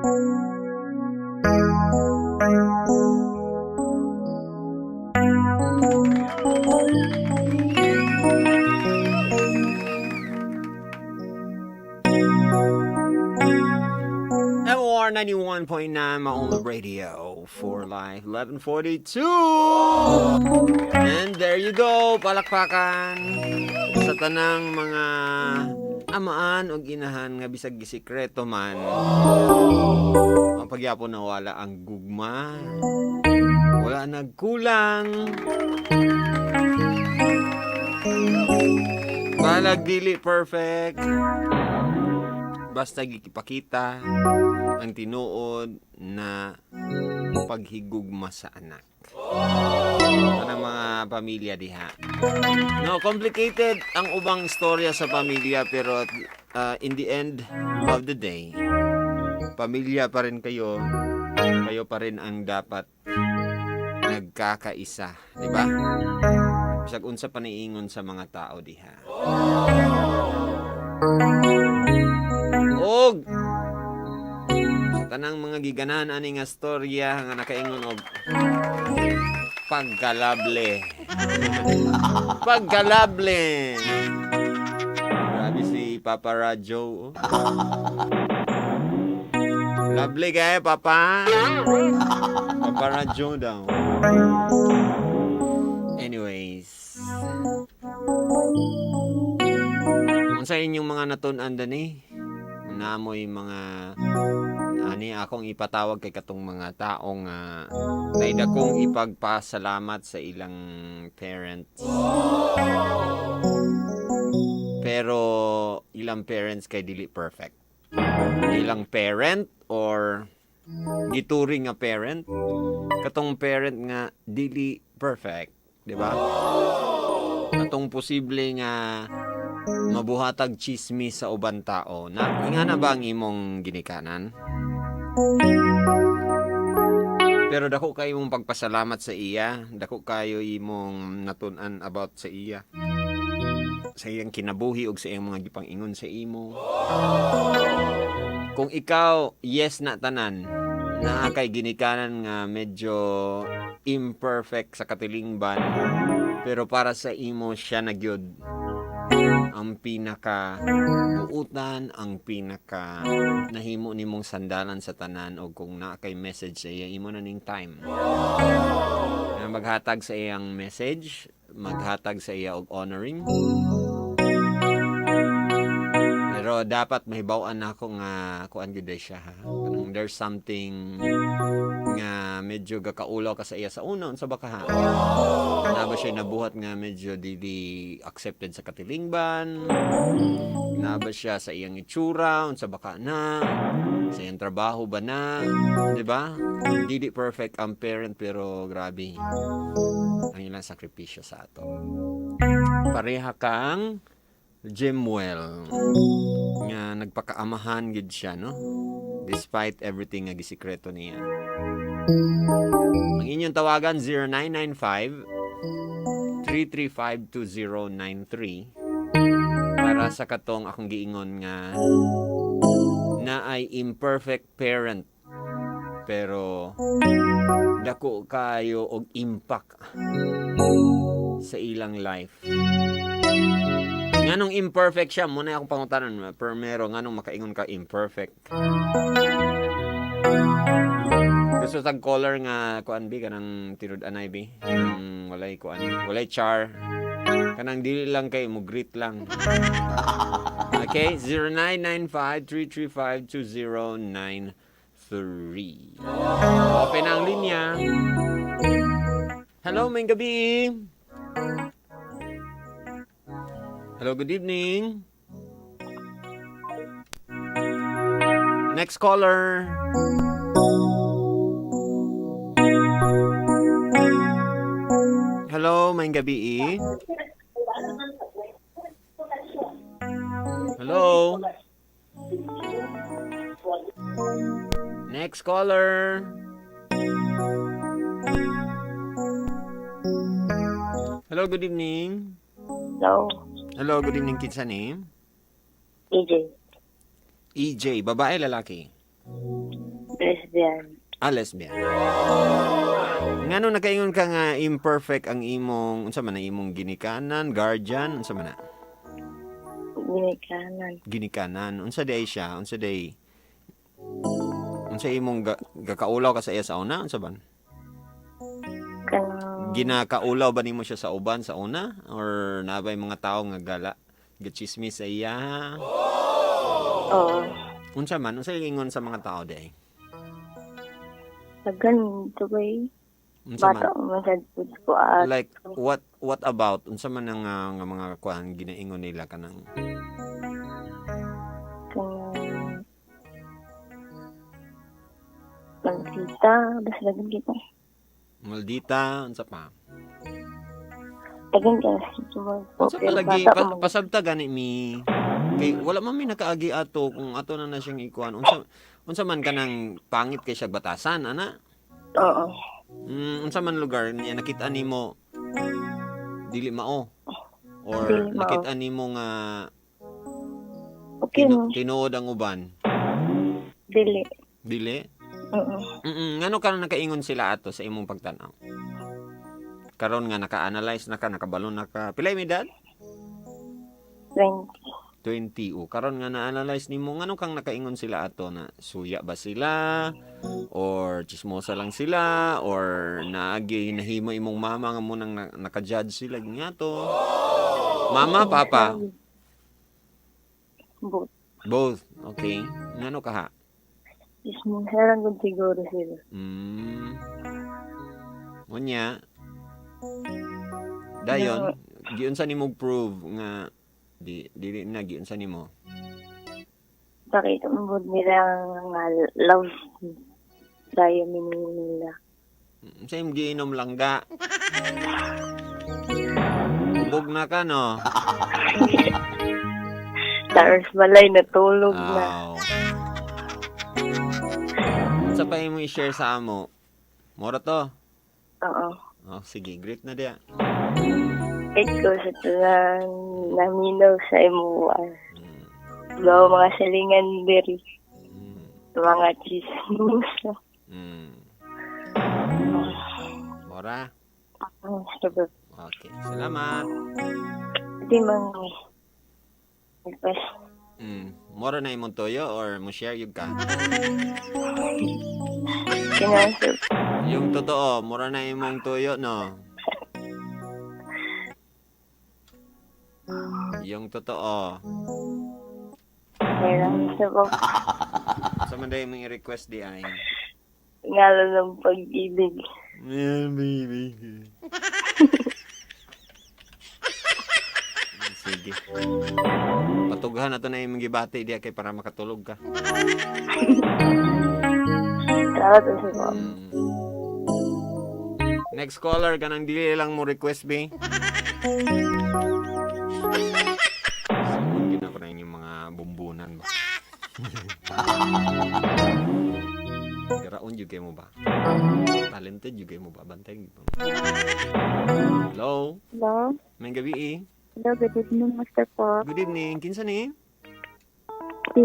MOR 91.9, Mauna Radio for Life, 11:42. And there you go, palakpakan sa tanang mga amaan o inahan nga bisag gisikreto man. Ang pagyapon na wala ang gugma. Wala nagkulang. Balag dili perfect. Basta gipakita ang tinuod na paghigugma sa anak. Anang mga pamilya diha. No, complicated ang ubang istorya sa pamilya, pero in the end of the day, pamilya pa rin kayo. Kayo pa rin ang dapat nagkakaisa, di ba? Bisag unsa pa niingon sa mga tao diha. Og sa tanang mga giganahan ani nga storya nga nakaingon og pagkalable. Pagkalable. Grabe si Papa Radyo. Oh. Lovely kay Papa. Papa Radyo daw. Anyways. Unsa inyong mga natun-an dani? Naamoy mga ani akong ipatawag kay katong mga taong naidakong ipagpasalamat sa ilang parents. Pero ilang parents kay dili perfect. Ilang parent or gituring nga parent, katong parent nga dili perfect, di ba? Katong posible nga mabuhatag chismis sa uban tao. Na nga na ba ang imong ginikanan? Pero dako kayo imong pagpasalamat sa iya, dako kayo imong natun-an about sa iya. Sa iyang kinabuhi ug sa iyang mga gipang-ingon sa imo. Kung ikaw, yes na tanan, naa kay ginikanan nga medyo imperfect sa katilingban, pero para sa imo siya na gyud ang pinaka buutan, ang pinaka nahimo nimong sandalan sa tanan, o kung naa kay message sa iya, imo na ning time na maghatag sa iyang message, maghatag sa iya og honoring. Pero dapat mahibaw-an nako nga kuan gyud siya ha. Kanang there's something nga medyo gakaulaw ka sa iya sa una, unsa ba ka ha? Na ba siya nabuhat nga medyo dili accepted sa katilingban? Na ba siya sa iyang itsura, unsa ba ka na? Sa iyang trabaho ba na? Di ba? Dili perfect ang parent, pero grabe ang ilang sakripisyo sa ato. Pareha kang Jimuel nga nagpakaamahan gid siya, no, despite everything nga gisikreto niya. Ang inyong tawagan, 0995 335 2093, para sa katong akong giingon nga na ay imperfect parent pero dako kayo og impact sa ilang life. Nganong imperfect siya? Muna akong pangutanan, primero, nganong makaingon ka imperfect? Gusto tag caller nga kuan bi, kanang tinud-anay bi, kanang walay kuan, walay char. Kanang dili lang kay mo greet lang. Okay, 0995-335-2093. Open ang linya. Hello, maayong gabi. Hello, good evening. Next caller. Hello, maayong gabi. Hello. Next caller. Hello, good evening. Hello. Hello, good evening. Kinsa name? EJ. EJ, babae, lalaki? Lesbian. Ah, lesbian. Ngano nakaingon ka nga imperfect ang imong unsa man ang imong ginikanan, guardian, unsa man na? Ginikanan. Ginikanan. Unsa day siya? Unsa day? Unsa imong gakaulaw ka sa iya sa una? Unsa ban? Kanang Ginakaulaw ba nimo siya sa uban sa una or nabay mga tao nga gala gachismis sa iya? Oo. Unsa man? Unsa ingon sa mga tao day? Daghan to kay Unsa man? bata man sad pud ko at Like what about unsa man ang nga mga kuan ginaingon nila kanang kanang maldita, basta daghan kita. Maldita, unsa pa? Daghan ka siguro po, Unsa pa pero lagi bata man. pasabta gani mi kay wala man mi nakaagi ato kung ato na na siyang ikuan, unsa man kanang pangit kay siya batasan ana? Oo. Unsa man lugar niya nakita nimo dili mao or Dili mao. nakita nimo nga Okay man. tinuod ang uban? Dili. Dili. Oo. Ngano ka na nakaingon sila ato sa imong pagtan-aw karon nga naka-analyze na ka, nakabalo na ka? Pila imong edad? 20. 20. O karon nga na-analyze nimo, ngano kang nakaingon sila ato na suya ba sila or chismosa lang sila or naagi nahimo imong mama nga munang naka-judge sila nga to? Mama, papa? Both. Both. Okay, ngano ka ha? Chismosa lang gud siguro sila. Unya dayon giunsa nimo prove nga di dili na? Giunsa nimo? Pakita mo gud nila nga love tayo nila. Sa imong giinom langga, ubog na ka, no? Tapos balay natulog na. Aw. Unsa pa imong i-share sa amo? Mora to. Oo. Oh, sige, greet na diya. Ikaw sa tanan naminaw sa imuwa. Bawa mga salingan diri. Mga chismosa. Mora. Ang sabi. Okay, salamat. Di man request. Mora na imong toyo or mo share yun ka? Kinasap. Yung totoo, mura na imong toyo, no? Yung totoo. Kailangan sa po. Sa man imong i-request di ay? Ngalan ng Pag-ibig. Yeah, baby. Sige. Patughan na to na imong gibati diya kay para makatulog ka. Salamat sa po. Next caller, kanang dili lang mo request be. Suon gina ko na inyong mga bumbunan ba. Garaon jud kay mo ba? Talented jud kay mo ba? Bantay jud mo. Hello. Hello? May gabi eh. Hello, good evening, Mr. Pop. Good evening. Kinsa ni? Si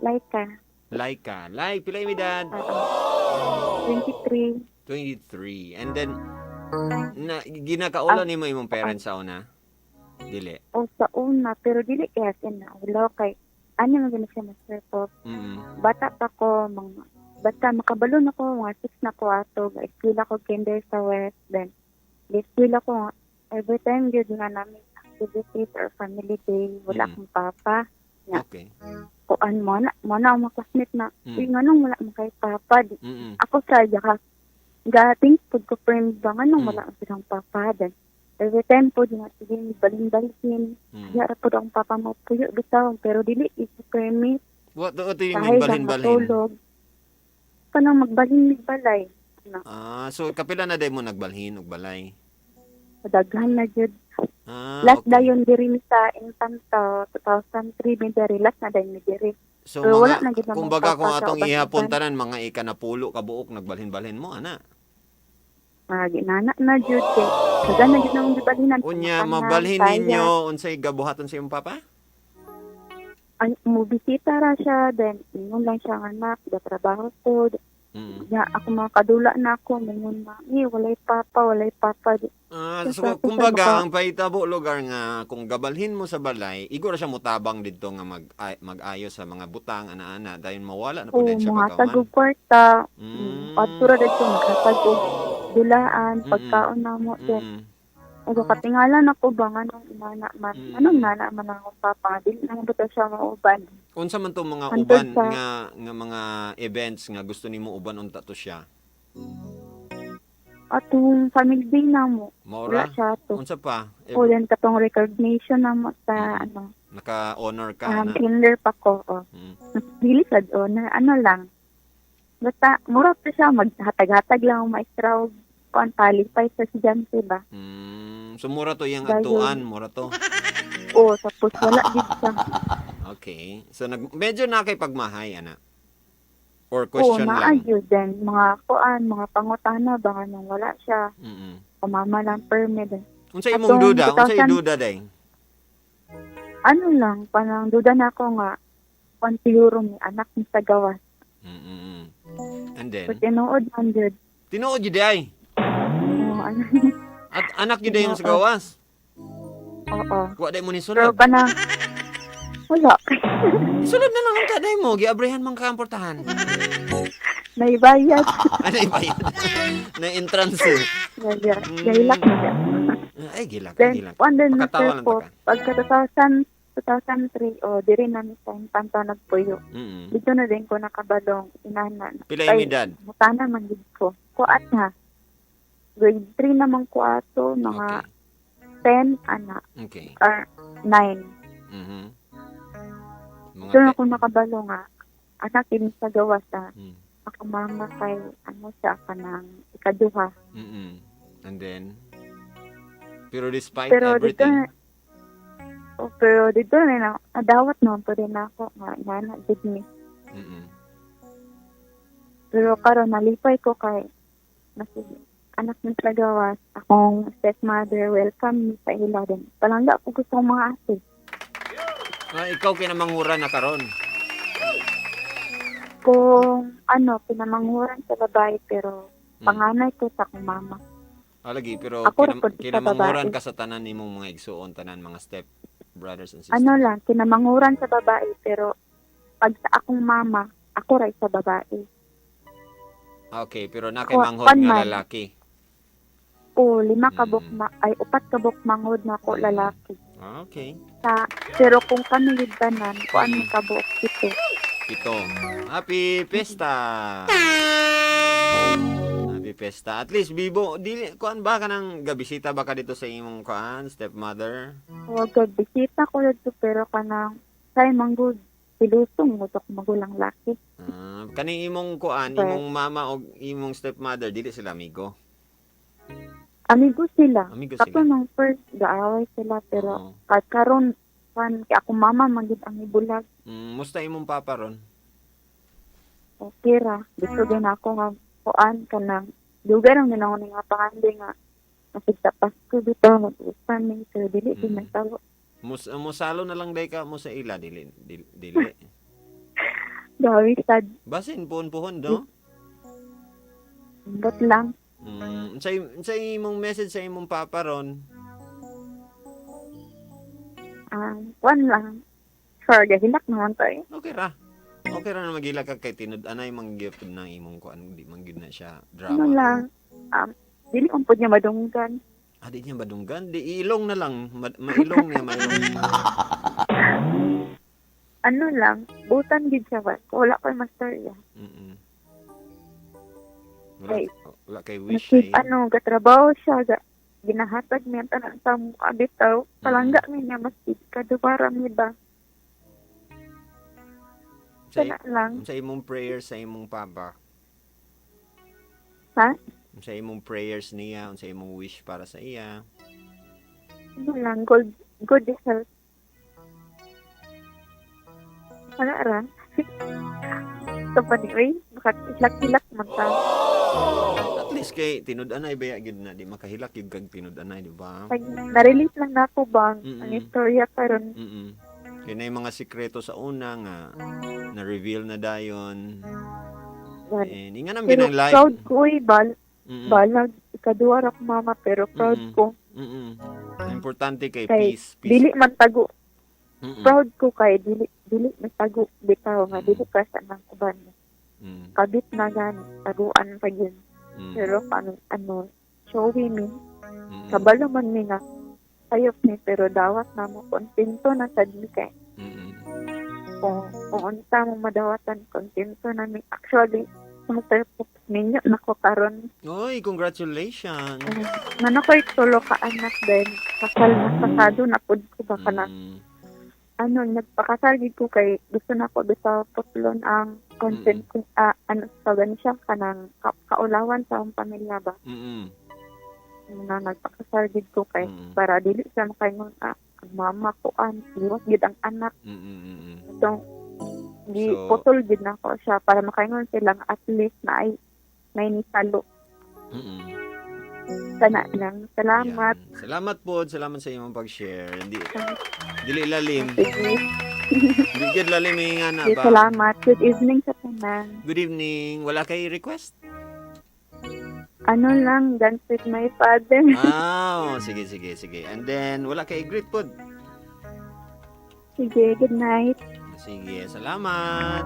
Laika. Laika. Like, pila yung edad? 23. 23. And then, na, ginakaula nimo imong parents sa una? Dili. O sa una, pero dili kaya siya na. Wala kay, ano man gani siya, Mr. Pop. Bata pa ko, mga, basta makabalo na ko, mga 6 na ko ato. Eskwela ko kinder sa West. Then, eskwela ko, nga, every time yun nga namin activities or family day, wala akong papa. Nga. Kuan mo na ang mga classmate na, "Uy, nganong wala mo kay papa?" Di, ako sa yaka gating pud ko friend ba nganong wala ang silang papa, then every time po nga sige balin-balin ra pud ang papa mo puyo bitaw, pero dili is permit. What do you Kahay mean lang balhin-balhin? matulog kanang magbalhin mig balay na. Ah, so kapila na day mo nagbalhin og balay? Daghan na jud. Ah, Last okay. dayon diri mi sa Encanto 2003 mi diri, last na dayon mi diri. So Pero wala mga na gid na kumbaga mong kung papa sa atong uban-uban. ihapon tanan, mga ikanapulo ka buok nagbalhin-balhin mo ana. Mga ginana na jud kay daghan na jud namong gibalhinan. Unya Makanan, mabalhin saya. ninyo, unsay gabuhaton sa imong papa? Ay, mubisita ra siya, then ingon lang siya nga, "Anak, trabaho ko." Ya, ako mga kadula na ako, mingon na, "Eh, walay papa, walay papa." Ah, Sa so sa kumbaga maka- ang pahitabo lugar nga kung gabalhin mo sa balay, igor siya motabang didto nga mag-ayos sa mga butang ana-ana dayon mawala na pud O, din siya mga pagkaman. tagog kwarta, adto ra didto maghatag og dulaan, pagkaon na mo. Then, ug katingalan ako ba nga nung inana man, anong nana man akong papa, dili na ba siya mauban. Unsa man to mga Hantod uban sa- nga nga mga events nga gusto nimo uban unta to siya? Atong family day na mo, Maura? wala siya to. Unsa pa? O then katong recognition na mo sa ano, Naka-honor ka na. kinder pa ko. Oh. Dili sad honor, ano lang. Basta mura pa siya maghatag-hatag lang ang maestra og kuan palipay sa estudyante ba. So mura to iyang Dayon. atuan, mura to. O tapos wala gid siya. Okay. So nag medyo na kay pagmahay ana. Or O question naa lang. gyud then mga kuan, mga pangutana ba nga nung wala siya, umama lang permit. Unsa imong Atong duda? Unsa 2000 duda day? Ano lang, parang duda na ako nga kuan siguro ni anak ni sa gawas. And then So tinuod man jud. tinuod jud ay. Oo, ano, At anak jud yung sa Tinuod. gawas. Oo. Wa day mo ni Pero sulod. kanang wala. Sulod na lang ang kaday mo, giabrehan man ka ang portahan. Naibayad. Ano ibayad? Na entrance. Eh. Gahilak na siya. Ay gilak, Then, gilak. one din na Pakatawa sir lang po, taka. pagka 2000, 2003, o diri na mi sa Infanta nagpuyo. Dito na din ko nakabalong inana. Pila Ay, imong edad? Mutana man gid ko. Kuat na. Grade 3 naman ko ato, mga 10, ana, or 9. Mga So, na ako nakabalo nga, anak ini sa gawas sa ako mama kay ano siya kanang ikaduha. And then pero despite Pero dito everything, na, oh, pero dito na na nadawat naman po rin ako nga inana gid mi. Pero karon nalipay ko kay mas anak ng tagawas akong stepmother welcome me sa ila din. Palangga ko gusto kong mga ate. Ah, ikaw kinamangura na karon. Kung ano, pinamanghuran sa babae pero panganay ko sa akong mama. Ah, lagi, pero Ako ra pod sa kinamanguran babae. ka sa tanan nimong mga igsuon, tanan mga step brothers and sisters. Ano lang, kinamanguran sa babae pero pag sa akong mama, ako ray sa babae. Ah, okay, pero na kay manghod Kwan nga man. lalaki. O lima ka ma ay upat ka buok manghod na ako lalaki. Ah, okay. Sa pero kung kami gid tanan, kuan mo ka buok 7. 7. Happy Pesta. Happy Pesta. At least bibo dili kuan ba ka nang gabisita ba ka dito sa imong kuan stepmother? O god bisita ko didto pero kanang say manggod pilusong mo to magulang laki. Ah, kani imong kuan, But- imong mama og imong stepmother dili sila amigo. Amigo sila. Amigo Kato sila. nung first gaaway sila pero Oo. kahit karon kuan kay akong mama man gid ang ibulag. Musta imong papa ron? Okay ra. Gusto din ako nga kuan kanang lugar ang ginahon nga pangandoy nga masig sa Pasko bitaw mag-usan ni pero dili mm. Nagtawo. Musalo na lang day ka mo sa ila dili dili. Dili. Gawi sad Basin puhon-puhon do. ambot lang. Unsay imong message sa imong papa ron? Kuan lang. Sure, gahilak naman to eh. Okay ra. Okay ra na magila ka kay tinud-anay man gyud ng imong kuan, di man gyud na siya drama. Ano lang. Dili man pud niya madunggan. Ah, di niya badunggan, di ilong na lang, mailong niya, mailong. Ano lang, butan gid siya ba? Wala ko'y mastorya. Wala, Ay. wala kay wish Nasib, eh. ano, gatrabaho siya, ga, ginahatag niya tanan sa mukha bitaw. Palangga mi niya mas kadubara mi ba? Sa, Kana lang. sa imong prayer sa imong papa. Ha? Sa imong prayers niya, sa imong wish para sa iya. Ano lang, good, good health. Wala ra. So, pa ni, uy, baka hilak-hilak man ta. At least kay tinud-anay ba gyud na di makahilak gyud kag tinud-anay, di ba? Pag na-relate lang na ako bang, ang istorya karon. Kaya na yung mga sikreto sa una nga na-reveal na dayon. Gani. And inga naman Pero ginang life. proud ko eh, balag ikaduha ra ko mama pero proud ko. Ang importante kay Kay peace, peace. dili man tago. Proud ko kay dili dili man tago bitaw nga dili ka sa nang uban. Kabit na gani, taguan pa gyud. Pero kami ano, showy mi. Kabalo man mi nga sayop ni pero dawat na mo kontento na sad mi kay kung unsa mo madawatan, kontento na mi. Actually, Master Pops, minyo na ko karon. Oy, congratulations. Ngano ko'y tulo ka anak then kasal na, kasado na pud ko baka na ano, nagpakasal gid ko kay gusto na ko bitaw putlon ang content ko, ah, ano sa gani siya kanang kaulawan sa akong pamilya ba na nagpakasal gid ko kay para dili siya makaingon, ah, ang mama ko an iwas gid ang anak. So di putol gid na ko siya para makaingon sila nga at least na ay may nisalo kana lang. Salamat. Yan. Salamat po. Salamat sa imong pag-share. Hindi dili lalim. Sige. Hindi gid lalim eh, nga na Sige, ba. salamat. Good evening sa tanan. Good evening. Wala kay request? Ano lang, Dance with My Father. Ah, oh, sige, sige, sige. And then, wala kay greet pod. Sige, good night. Sige, salamat.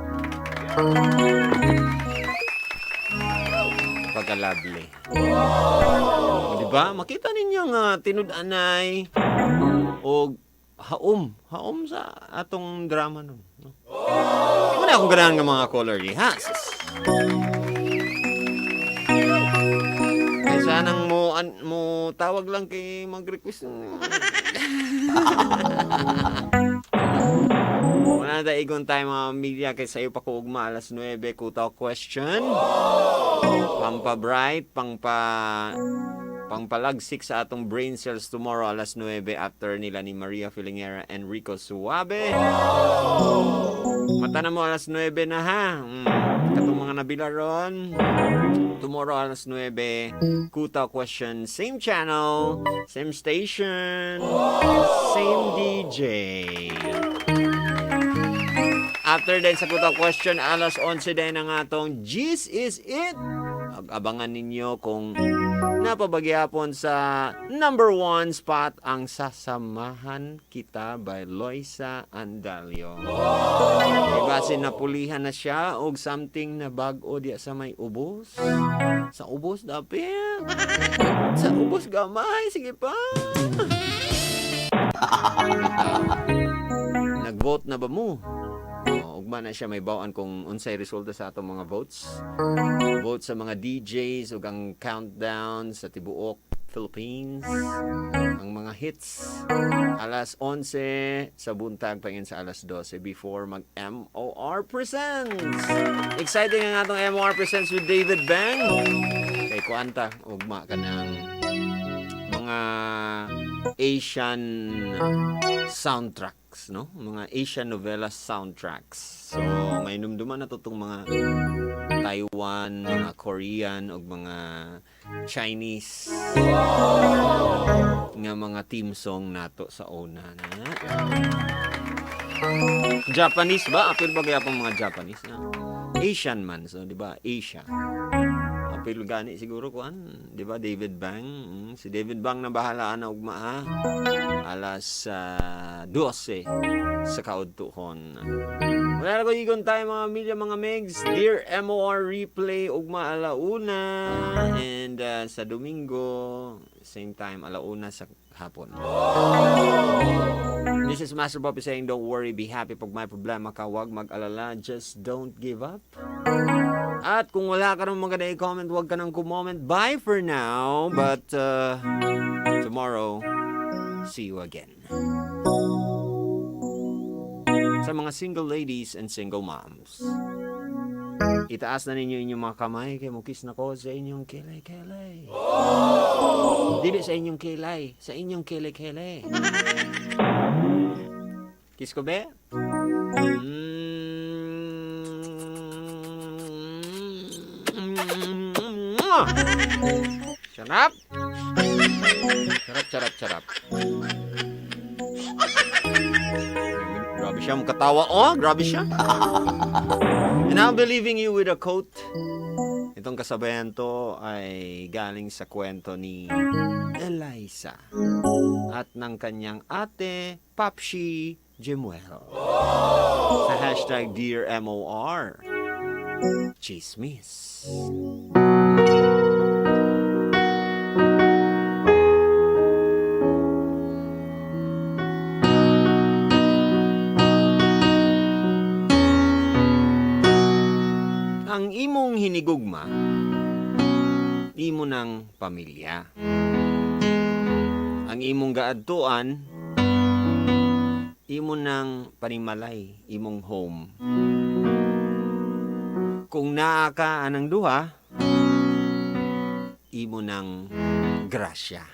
Pagka-lovely. O, di ba? Makita ninyo nga tinud-anay o haom. Haom sa atong drama nun. No? Wala akong ganahan nga mga caller di, ha? Sus. Kaya sanang mo tawag lang kay mag-request. Wala na igon tayo, mga media, kay sa iyo pa ko ugma alas 9 kutaw question. Pampa-bright, pangpalagsik sa atong brain cells tomorrow alas 9 after nila ni Maria Filingera and Rico Suave. Mata na mo alas 9 na ha. Katong mga nabila ron. Tomorrow alas 9, Kuta Question, same channel, same station, same DJ. After din sa Kuta Question, alas 11 din ang atong Gis is It. Abangan ninyo kung napabagyapon sa number one spot ang Sasamahan Kita by Loisa Andalio. Diba sinapulihan na siya og something na bag-o diya sa may ubos? Sa ubos dapit. Sa ubos gamay. Sige pa. Nag-vote na ba mo? Oh, ugma na siya may bawaan kung unsay resulta sa atong mga votes. Vote sa mga DJs ug ang countdown sa tibuok Philippines. Ang mga hits alas 11 sa buntag pangin sa alas 12 before mag MOR Presents. Exciting ang atong MOR Presents with David Bang. Kay kuanta ugma ka ng mga Asian soundtracks, no? Mga Asian novela soundtracks. So, may numduman na to tong mga Taiwan, mga Korean, ug mga Chinese nga mga theme song nato sa una na. Japanese ba? Apil ba kaya pang mga Japanese na? Asian man. So, di ba? Asia. Apil gani siguro kuan, di ba? David Bang. Si David Bang na bahala na ugma ha. Alas 12 sa kaudtuhon. Wala na ko igon tayo, mga milya, mga megs. Dear MOR replay ugma alauna and sa Domingo same time alauna sa hapon. This is Master Bobby saying don't worry, be happy. Pag may problema ka, wag mag-alala, just don't give up. At kung wala ka nang maganda i-comment, wag ka nang kumoment. Bye for now. But tomorrow, see you again. Sa mga single ladies and single moms, itaas na ninyo inyong mga kamay kay mukis na ko sa inyong kilay-kilay. Dili sa inyong kilay, sa inyong kilay-kilay. Kiss ko be? Sarap! Sarap, sarap, sarap. Grabe. Siya katawa. Oh, grabe siya. And I'll be leaving you with a quote. Itong kasabayan to ay galing sa kwento ni Eliza at ng kanyang ate, Papshi Jemuel. Sa #DearMOR. Chismis. Ang imong hinigugma, imo ng pamilya. Ang imong gaadtuan, imo ng panimalay, imong home. Kung naa ka anang duha, imo ng grasya.